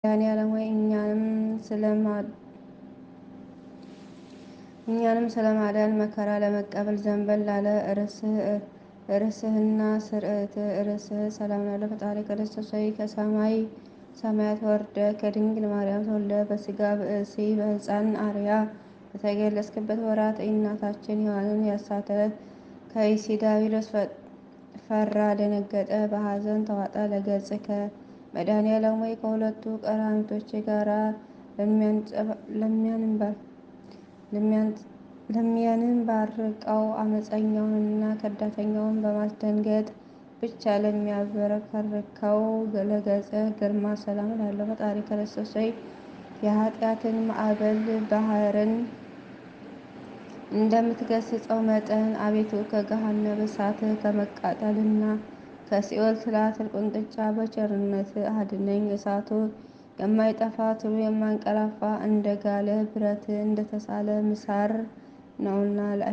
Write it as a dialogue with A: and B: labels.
A: መድኃኔዓለም ሆይ እኛንም ስለማዳን መከራ ለመቀበል ዘንበል ላለ ርስህና ስርዕት ርስህ ሰላም ላለ ፈጣሪ ክርስቶስ ሆይ ከሰማይ ሰማያት ወርደ ከድንግል ማርያም ተወልደ በስጋ ብእሲ በሕፃን አርያ በተገለጽክበት ወራት እናታችን ሔዋንን ያሳተ ከይሲ ዲያብሎስ ፈራ፣ ደነገጠ፣ በሐዘን ተዋጠ። ለገጽከ መድኃኔዓለም ሆይ ከሁለቱ ቀራሚቶች ጋራ ለሚያንባርቀው አመፀኛውንና ከዳተኛውን በማስደንገጥ ብቻ ለሚያብረከርከው ለገጽህ ግርማ ሰላም እላለሁ። ፈጣሪ ክርስቶስ ሆይ የኃጢአትን ማዕበል ባህርን እንደምትገስጸው መጠን አቤቱ ከገሃነመ እሳት ከመቃጠልና ከሲኦል ትላትል ቁንጥጫ በቸርነት አድነኝ። እሳቱ የማይጠፋ ትሉ የማንቀላፋ እንደ ጋለ ብረት እንደተሳለ ምሳር ነውና።